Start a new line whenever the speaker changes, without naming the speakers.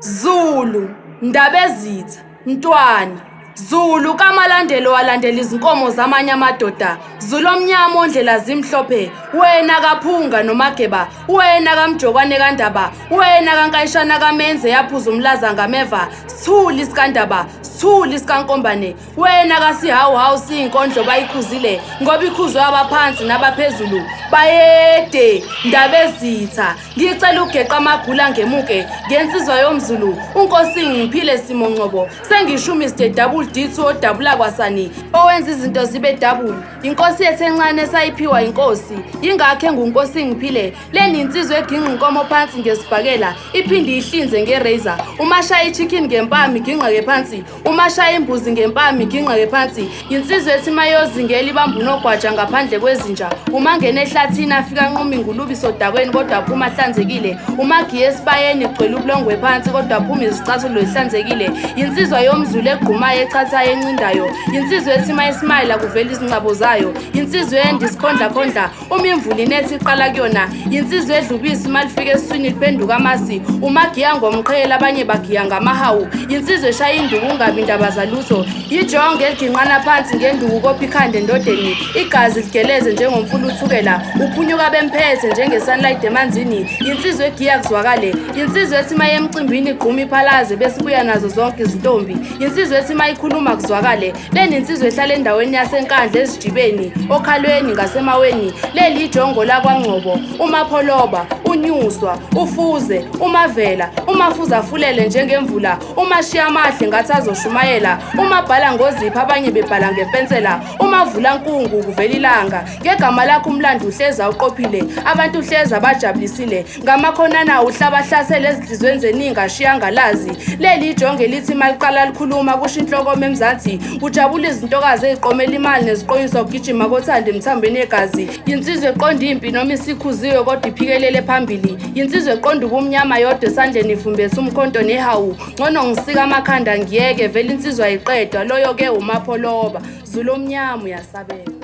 Zulu, Ndabezitha, Ntwana, Zulu kaMalandela owalandela izinkomo zamanye amadoda, Zulu omnyama ondlela zimhlophe, wena kaPhunga noMageba, wena kaMjokwane kaNdaba, wena kaNkayishana kaMenze yaphuza umlaza ngameva, Sithuli sikaNdaba, Sithuli sikaNkombane, Wena kasihawuhawu siyinkondlo bayikhuzile ngoba ikhuzwe abaphansi nabaphezulu bayede ndabezitha ngicela ugeqa amagula ngemuke ngensizwa yomzulu unkosi ngiphile simo ngcobo sengisho Mr Double D2 odabula kwasani owenza izinto zibe double inkosi yethu encane esayiphiwa inkosi yingakho engunkosi ngiphile Leni insizwa eginqa inkomo phansi ngesibhakela iphinde ihlinze ngerazor. Uma shaya ichicken ngempama igingqeke phansi. Uma shaya imbuzi ngempama igingqeke phansi. Insizwa ethi mayozingela ibamba unogwaja ngaphandle kwezinja. Uma ngena ehlathini afika anquma ingulube isodakweni kodwa aphuma ahlanzekile. Uma giye esibayeni igcwele ubulongwe phansi kodwa aphuma izicathulo zihlanzekile. Insizwa yomzulu egqumayo echathayo encindayo. Insizwa ethi mayisimayila kuvela izincabo zayo. Insizwa ende isikhondlakhondla Uma imvula inetha iqala kuyona yinsizwa edla ubisi uma lifika esiswini liphenduka amasi. Umagiya ngomqhele abanye bagiya ngamahawu. Yinsizwa eshaya induku ungabi ndaba zalutho. Yijonge eliginqana phansi ngenduku kopha ikhanda endodeni. Igazi ligeleze njengomfula uthukela. Uphunyuka bemphethe njenge-sunlight emanzini. Yinsizwa egiya kuzwakale. Yinsizwa ethi uma emcimbini igquma iphalaze bese ibuya nazo zonke izintombi. Yinsizwa ethi uma ikhuluma kuzwakale. Leni insizwa ehlala endaweni yaseNkandla ezijibeni, okhalweni ngasemaweni. Leli ijongo lakwaNgcobo, uMapholoba, uNyuswa, uFuze, uMavela, uMafuza afulele njengemvula, uMashiya amahle ngathi azoshumayela, uMabhala ngozipho abanye bebhala ngempensela, uMavula nkungu kuvela ilanga. Ngegama lakho umlando uhleza uqophile, abantu uhleza bajabulisile. Ngamakhonana uhlabahlasele ezinhlizweni zeningi ashiya ngalazi. Leli ijonge lithi maliqala likhuluma kusho inhlokoma emzansi. Kujabula izintokazi eziqomela imali neziqonyiswa kugijima kothando emthambeni yegazi. Yinsizwa eqonda impi noma isikhuziwe kodwa iphikelele phambili. Yinsizwa eqonda ubumnyama yodwa esandleni ifumbethe umkhonto nehawu. Ngcono ngisika amakhanda ngiyeke vele insizwa ayiqedwa loyo ke uMapholoba. Zulu omnyama uyasabeka.